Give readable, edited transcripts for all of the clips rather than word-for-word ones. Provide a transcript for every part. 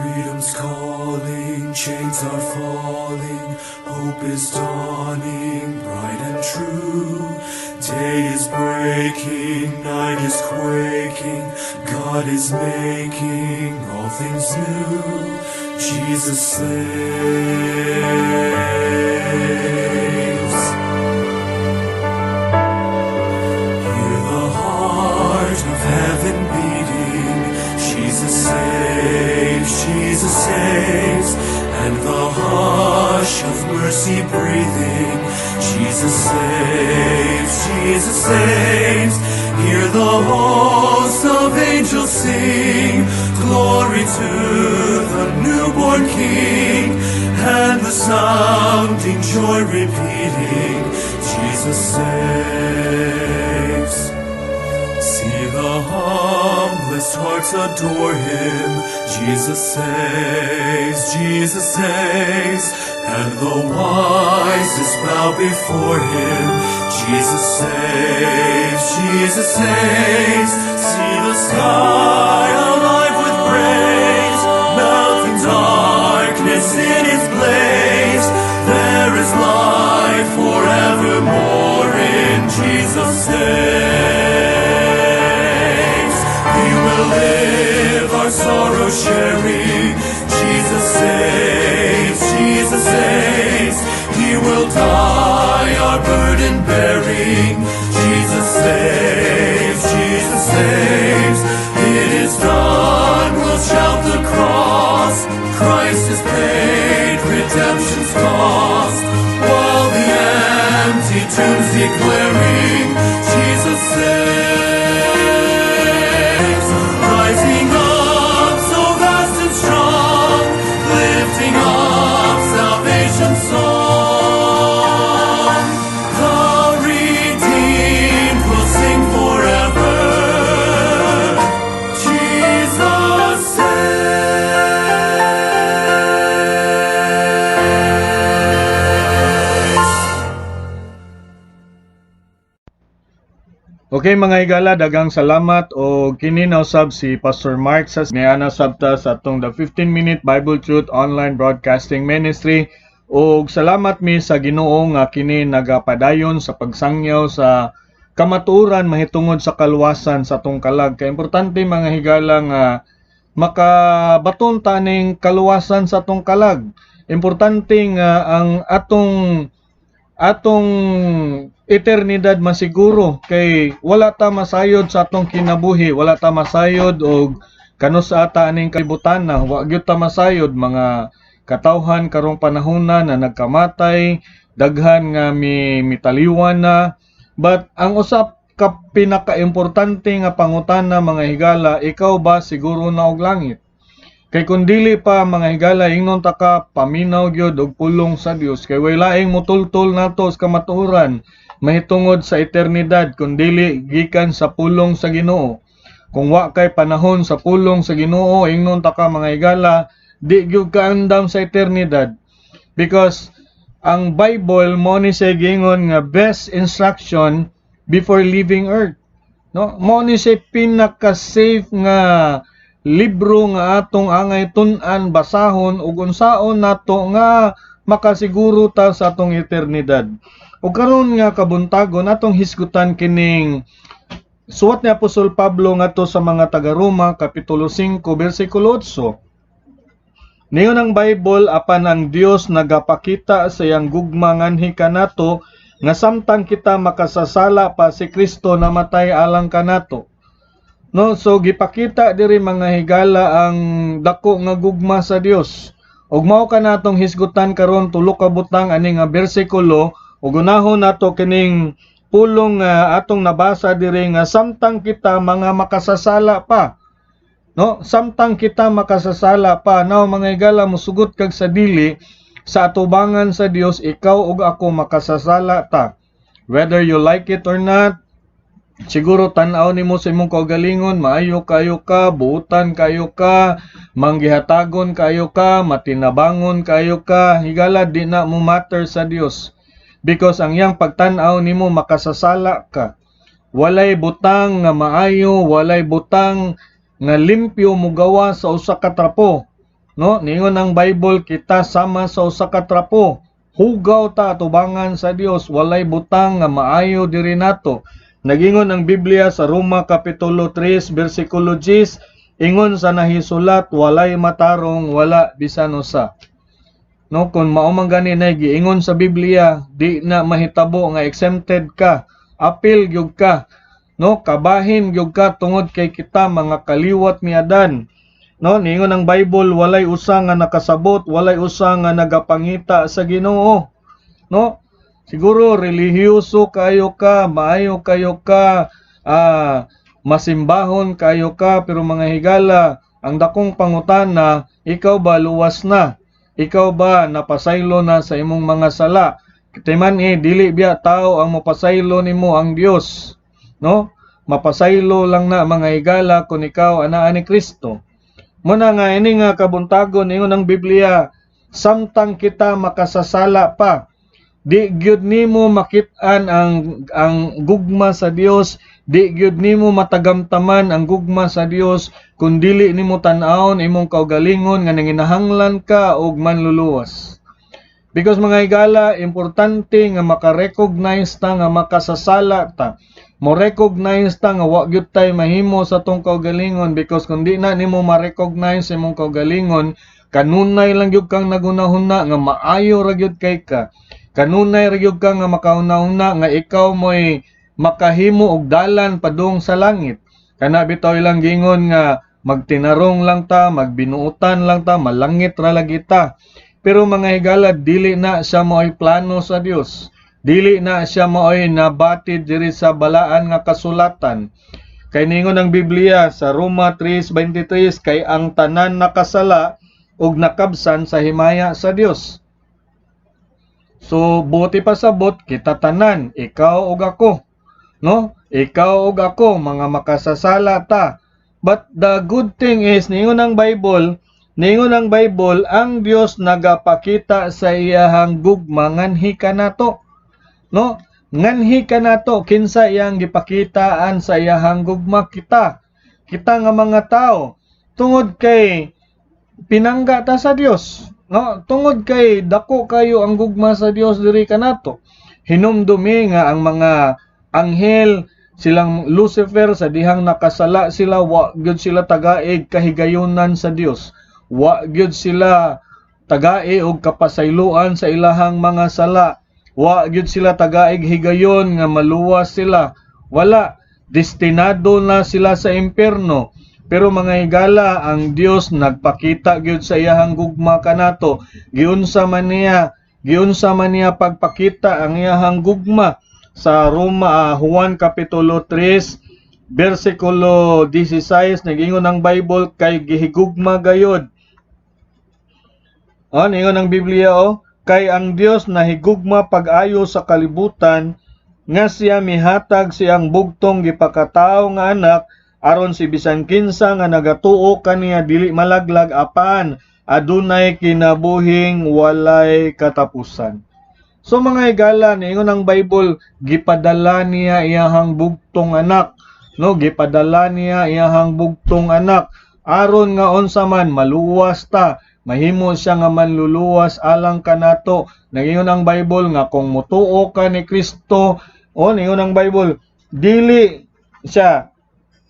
Freedom's calling, chains are falling, hope is dawning, bright and true. Day is breaking, night is quaking, God is making all things new. Jesus saves. Hear the heart of heaven beating. Jesus saves, Jesus saves, and the hush of mercy breathing. Jesus saves, Jesus saves. Hear the hosts of angels sing, glory to the newborn King, and the sounding joy repeating, Jesus saves. See the humblest hearts adore him. Jesus saves, Jesus saves, and the wisest bow before him. Jesus saves, Jesus saves. See the sky alive with praise, melting darkness in its blaze. There is life forevermore in Jesus saves. He will live our sorrow sharing. Jesus saves, Jesus saves. He will die our burden bearing. Jesus saves, Jesus saves. It is done, we'll shout the cross. Christ has paid redemption's cost. While the empty tomb's declaring, Jesus saves. Rising up so vast and strong, lifting up salvation's song. The redeemed will sing forever. Jesus saves. Okay, mga higala, daghang salamat o kini na usab si Pastor Mark sa niana sabta sa atong The 15 Minute Bible Truth Online Broadcasting Ministry. Og salamat mi sa Ginoo nga kini nagapadayon sa pagsangyaw sa kamatuoran mahitungod sa kaluwasan sa atong kalag. Kay importante, mga higala, nga makabaton ta ning kaluwasan sa atong kalag. Importante nga ang atong atong eternidad masiguro kay wala ta masayod sa atong kinabuhi, wala ta masayod og kanus-a ta aning kalibutan na wa gyud ta masayod. Mga katawhan karong panahona na nagkamatay, daghan nga mi mitaliwan na. But ang usap ka pinakaimportante nga pangutana, mga higala, ikaw ba siguro na og langit? Kay kung dili pa, mga higala, ingnon ta ka, paminaw gyud og pulong sa Dios kay way laing mutultol nato sa kamatuoran mahitungod sa eternidad kun dili gikan sa pulong sa Ginoo. Kung wa kay panahon sa pulong sa Ginoo, ingnon ta ka, mga higala, di gyud ka andam sa eternidad. Because ang Bible mo ni siya giingon nga best instruction before leaving earth. No? Mo ni siya pinaka-safe nga libro nga atong angay tun-an, basahon ug unsaon nato nga makasiguro ta sa atong eternidad. Ug karon nga kabuntagon, atong hisgutan kining suwat ni Apostol Pablo ngadto sa mga taga-Roma, kapitulo 5 bersikulo 8. Niingon ang Bible, "Apan ang Dios nagapakita sa iyang gugma nganhi kanato nga samtang kita makasasala pa, si Kristo namatay alang kanato." No, so gipakita diri, mga higala, ang dako nga gugma sa Dios. Ug mao kanatong hisgutan karon, tulo ka butang ani nga bersikulo ug unahon nato kining pulong nga atong nabasa diri nga samtang kita mga makasasala pa. No, samtang kita makasasala pa. Now, mga higala, musugot kag sa dili, sa atubangan sa Dios ikaw ug ako makasasala ta. Whether you like it or not, siguro tan-aw nimo sa imong kaugalingon, maayo kayo ka, buutan kayo ka, manggihatagon kayo ka, matinabangon kayo ka, higala, di na mo matter sa Dios. Because ang iyang pagtan-aw nimo, makasasala ka. Walay butang nga maayo, walay butang nga limpyo mugawa sa usa ka trapo. No, niingon ang Bible, kita sama sa usa ka trapo. Hugaw ta atubangan sa Dios, walay butang nga maayo diri nato. Nagingon ang Biblia sa Roma kapitulo 3 bersikulo 10, ingon sa nahisulat, "Walay matarong, wala bisan usa." No, kung mao man gani na giingon sa Biblia, di na mahitabo nga exempted ka, apil gyud ka. No, kabahin gyud ka tungod kay kita mga kaliwat ni Adan. No, niingon ang Bible, walay usa nga nakasabot, walay usa nga nagapangita sa Ginoo. No? Siguro relihiyoso kayo ka, maayo kayo ka, masimbahon kayo ka, pero mga higala, ang dakong pangutana, ikaw ba luwas na? Ikaw ba napasaylo na sa imong mga sala? Timan eh, dili biya tao ang mapasaylo nimo, ang Dios. No? Mapasaylo lang na, mga higala, kung ikaw anaa ni Kristo. Muna nga ini nga kabuntagon, ingon ang Biblia, samtang kita makasasala pa, di gyud nimo makit-an ang gugma sa Dios, di gyud nimo matagamtaman ang gugma sa Dios kung dili nimo tan-awon imong kaugalingon nga nanginahanglan ka og manluluwas. Because mga higala, importante nga maka-recognize ta nga makasasala ta. Mo recognize ta nga wa gyud tay mahimo sa atong kaugalingon, because kung di na nimo ma-recognize imong kaugalingon, kanunay lang gyud kang nagunahuna nga maayo ra gyud kay ka. Kanunay ra gyud ka nga makahuna-huna nga ikaw mo'y makahimo og dalan padung sa langit. Kana bitaw ilang gingon nga magtinarong lang ta, magbinuotan lang ta, malangit ra lagi ta. Pero mga higala, dili na siya mao'y plano sa Dios. Dili na siya mao'y nabatid diri sa balaan nga kasulatan. Kay ningon ang Biblia sa Roma 3:23, kay ang tanan nakasala ug nakabsan sa himaya sa Dios. So buti pasabot, kita tanan, ikaw ug ako. No? Ikaw ug ako mga makasasala ta. But the good thing is, ningon ang Bible, ang Dios nagapakita sa iyahang gugma nganhi kanato. No? Nganhi kanato, kinsa iyang gipakitaan sa iyahang gugma? Kita. Kita nga mga tao, tungod kay pinangga ta sa Dios. No? Tungod kay dako kayo ang gugma sa Dios diri kanato. Hinumdumi nga ang mga anghel, silang Lucifer, sa dihang nakasala sila, wa gyud sila tagaig kahigayunan sa Dios. Wa gyud sila tagai og kapasayloan sa ilahang mga sala. Wa gyud sila tagaig higayon nga maluwas sila. Wala, destinado na sila sa impierno. Pero mga higala, ang Dios nagpakita gyud sa iyahang gugma kanato. Giunsa man niya pagpakita ang iyahang gugma? Sa Roma, Juan kapitulo 3 bersikulo 16, nagingon ang Bible, kay gihigugma gayod. Oh, ningon ang Biblia oh, kay ang Dios nahigugma pag-ayo sa kalibutan nga siya mihatag siyang bugtong gipakatawo nga anak, aron si bisan kinsa nga nagatuo kaniya dili malaglag apan adunay kinabuhing walay katapusan. So mga higala, niingon ang Bible, gipadala niya iyahang bugtong anak. No, gipadala niya iyahang bugtong anak aron nga unsa man maluwas ta, mahimo siya nga manluluwas alang kanato. Nagingon ang Bible nga kung mutuo ka ni Kristo, o ningon ang Bible, dili siya,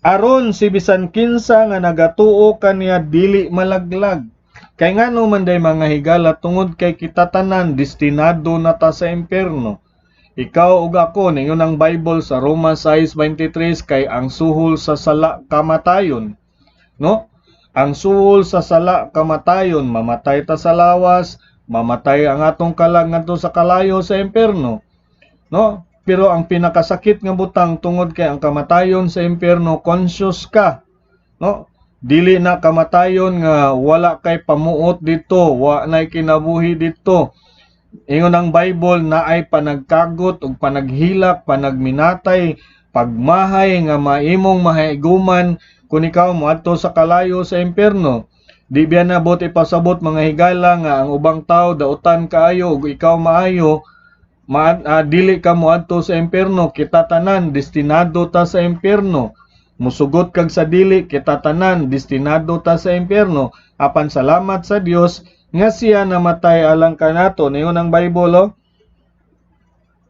aron si bisan kinsa nga nagatuo kaniya dili malaglag. Kay ngano man day, mga higala? Tungod kay kita tanan destinado na ta sa impierno. Ikaw ug ako, ningon ang Bible sa Roma 6:23, kay ang suhol sa sala kamatayon. No? Ang suhol sa sala kamatayon, mamatay ta sa lawas, mamatay ang atong kalag ngadto sa kalayo sa impierno. No? Pero ang pinakasakit nga butang, tungod kay ang kamatayon sa impierno, conscious ka. No? Dili na kamatayon nga wala kay pamuot dito, wa nay kinabuhi dito. Ingon ang Bible na ay panagkagot ug panaghilak, panagminatay, pagmahay nga maimong mahaiguman kung ikaw moadto sa kalayo sa impierno. Di biya na bot ipasabot, mga higala, nga ang ubang tao dautan kaayo ug ikaw maayo, dili ka moadto sa impierno. Kita tanan destinado ta sa impierno. Musugot kag sa dili, kita tanan destinado ta sa impyerno. Apan salamat sa Dios nga siya namatay alang kanato. Ingon ang Bible, oh.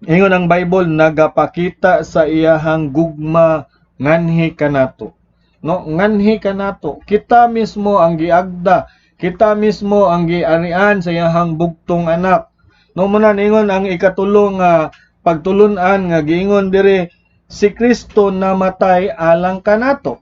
Ingon ang Bible, nagapakita sa iyahang gugma nganhi kanato. No, nganhi kanato. Kita mismo ang giagda, kita mismo ang giarian sa iyahang bugtong anak. No, muna ingon ang ikatulo nga pagtulun-an nga giingon diri, si Kristo namatay alang kanato.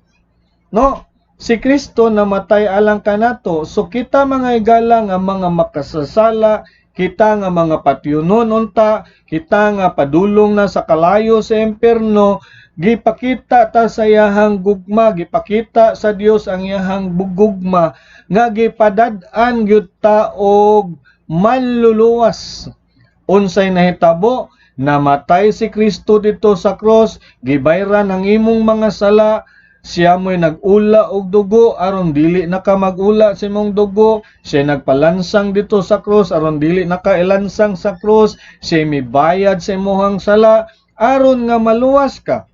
No, si Kristo namatay alang kanato. So kita, mga higala, nga mga makasasala, kita nga mga patyunon unta, kita nga padulong na sa kalayo sa impierno, gipakita ta sa iyahang gugma, gipakita sa Dios ang iyahang gugma nga gipadad-an gyud ta og manluluwas. Unsay nahitabo? Namatay si Kristo dito sa cross, gibayran ang imong mga sala, siya mo'y nag-ula og dugo aron dili na ka mag-ula sa imong dugo, siya nagpalansang dito sa cross aron dili na ka ilansang sa cross, siya mibayad sa imong sala aron nga maluwas ka.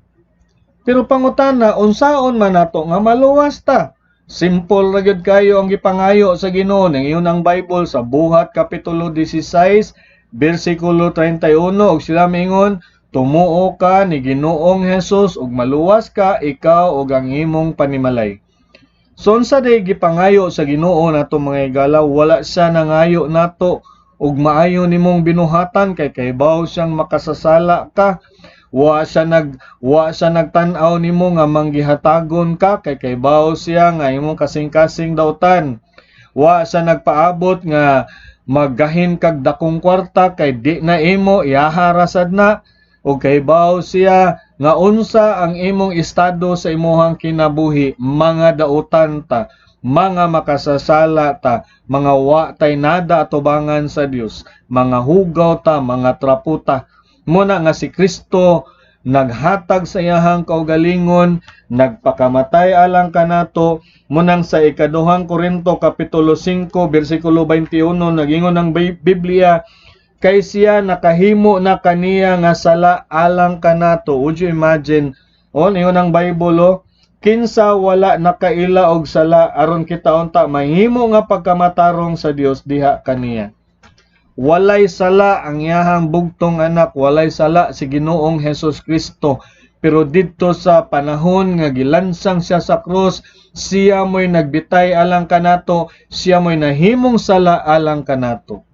Pero pangutana, unsaon man nato nga maluwas ta? Simple ra gyud kayo ang gipangayo sa Ginoo. Ingon ang Bible sa Buhat kapitulo 16 bersikulo 31, ug sila miingon, "Tumuo ka ni Ginoong Hesus ug maluwas ka, ikaw ug ang imong panimalay." So unsa day gipangayo sa Ginoo nato, mga higala? Wala siya nangayo nato ug maayo nimong binuhatan kay kaybaw siyang makasasala ka. Wa siya nagtan-aw nimo nga manggihatagon ka kay kaybaw siya nga imong kasing-kasing dautan. Wa siya nagpaabot nga maggahin kag dakong kwarta kay di na imo, iyaha rasad na, ug kaybaw siya nga unsa ang imong estado sa imuhang kinabuhi, mga dautan ta, mga makasasala ta, mga wa tay nada atubangan sa Dios, mga hugaw ta, mga trapo ta. Muna nga si Kristo naghatag sa iyahang kaugalingon, nagpakamatay alang kanato. Munang sa Ikaduhang Korinto kapitulo 5 bersikulo 21, nagingon ang Biblia, kay siya nakahimo na kaniya nga sala alang kanato. Would you imagine? Oh, ningon ang Bible, oh, kinsa wala nakaila og sala aron kita unta mahimo nga pagkamatarong sa Dios diha kaniya. Walay sala ang iyahang bugtong anak, walay sala si Ginoong Hesus Kristo. Pero didto sa panahon nga gilansang siya sa krus, siya mo'y nagbitay alang kanato, siya mo'y nahimong sala alang kanato.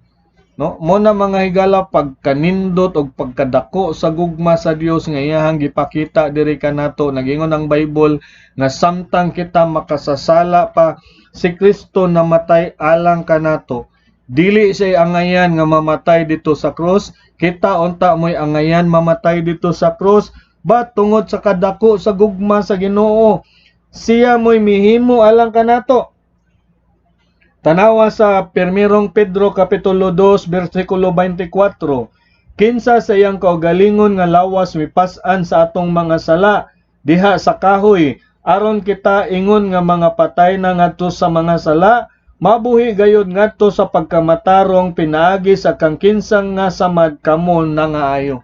No, mo na, mga higala, pagkanindot og pagkadako sa gugma sa Dios nga iyahang gipakita diri kanato. Nagingon ang Bible nga samtang kita makasasala pa, si Kristo namatay alang kanato. Dili siya angayan nga mamatay dito sa krus. Kita unta mo'y angayan mamatay dito sa krus. But tungod sa kadako sa gugma sa Ginoo, siya mo'y mihimo alang kanato. Tanawa sa Pirmirong Pedro kapitulo 2 bersikulo 24. Kinsa sa iyang kaugalingon nga lawas mipas-an sa atong mga sala diha sa kahoy aron kita, ingon nga mga patay na ngadto sa mga sala, mabuhi gayud ngadto sa pagkamatarong, pinaagi sa kang kinsang nga samad kamo nangaayo.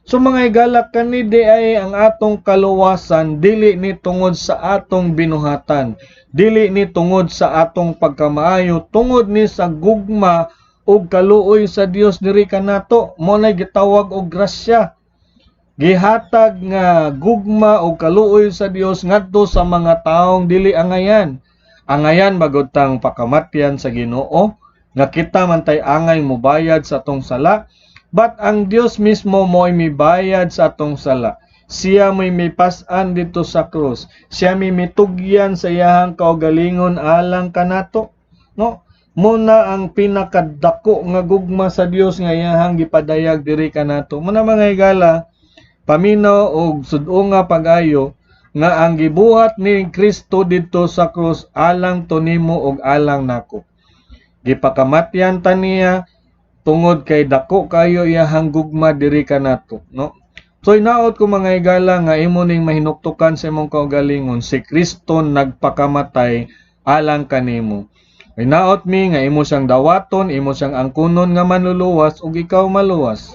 So mga higala, kani di ay ang atong kaluwasan dili ni tungod sa atong binuhatan, dili ni tungod sa atong pagkamaayo, tungod ni sa gugma ug kaluoy sa Dios diri kanato. Mo nay gitawag og grasya. Gihatag nga gugma ug kaluoy sa Dios ngadto sa mga taong dili angayan. Angayan magud tang pakamatyan sa Ginoo nga kita man tay angay mobayad sa atong sala. But ang Dios mismo mo'y mibayad sa atong sala. Siya mo'y mipas-an dito sa krus. Siya may mitugyan sa iyahang kaugalingon alang kanato. No? Muna ang pinakadako nga gugma sa Dios nga iyahang gipadayag diri kanato. Muna, mga higala, paminaw og sud-unga pag-ayo nga ang gibuhat ni Kristo didto sa krus alang to nimo ug alang nako. Gipakamatyan ta niya tungod kay dako kayo iyahang gugma diri kanato, no? So inaot ko, mga higala, nga imo ning mahinuktukan sa imong kaugalingon, si Kristo nagpakamatay alang kanimo. Inaot mi nga imo siyang dawaton, imo siyang angkunon nga manluluwas ug ikaw maluwas.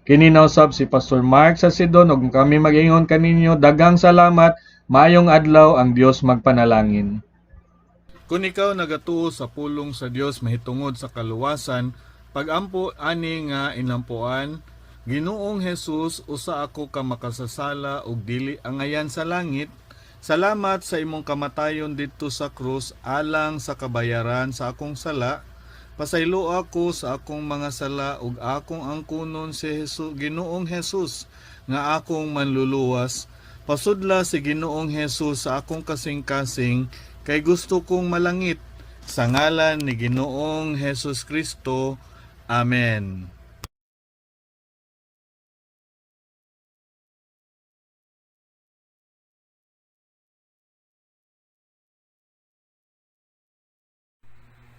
Kini nausab si Pastor Mark sa Sidon ug kami mag-ingon kaninyo, daghang salamat. Maayong adlaw, ang Dios magpanalangin. Kung ikaw nagatuo sa pulong sa Dios mahitungod sa kaluwasan, pagampo ani nga inampuan: Ginoong Jesus, usa ako ka makasasala ug dili angayan sa langit. Salamat sa imong kamatayon didto sa krus alang sa kabayaran sa akong sala. Pasaylo ako sa akong mga sala ug akong angkunon si Jesus, Ginoong Jesus, nga akong manluluwas. Pasudla si Ginoong Jesus sa akong kasing-kasing kay gusto kong malangit. Sa ngalan ni Ginoong Jesus Kristo. Amen.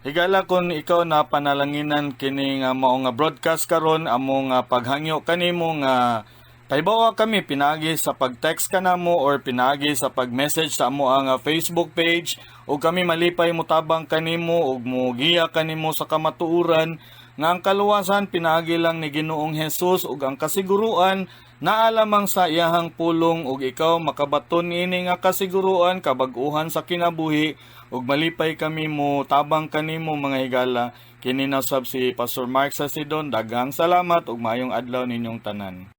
Higala, kung ikaw na panalanginan kini nga mao nga broadcast karon, amo nga paghangyo kanimo nga pahibawa kami pinaagi sa pag-text kanamo or pinaagi sa pag-message sa amo ang Facebook page ug kami malipay motabang kanimo ug mogiya kanimo sa kamatuoran nga ang kaluwasan pinaagi lang ni Ginoong Hesus ug ang kasiguruan naa lamang sa iyahang pulong, ug ikaw makabaton ini nga kasiguruan, kabag-uhan sa kinabuhi, ug malipay kami mo tabang kanimo, mga higala. Kini na sab si Pastor Mark Sasidon. Daghang salamat ug maayong adlaw ninyong tanan.